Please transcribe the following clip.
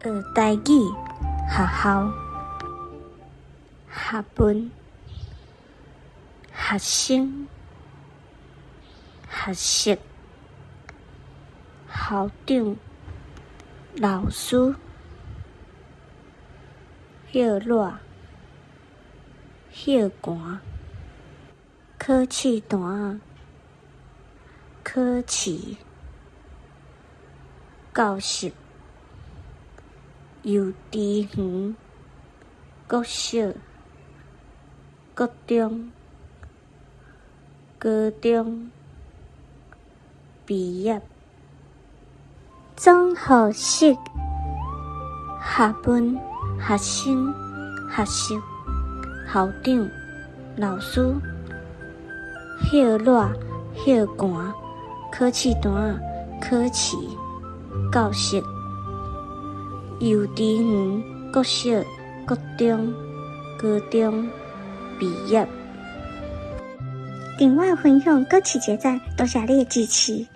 學台語學校、學問、學生、學習、校長、老師、歇熱、歇寒、考試單仔、考試、教室、幼稚園、國小、國中、高中、畢業、總號式、學問、學生、學習、校長、老師、歇熱、歇寒、考試單仔、考試、教室、幼稚園、國小、國中、高中、畢業。訂閱、分享、閣揤一个讚，多謝你的支持。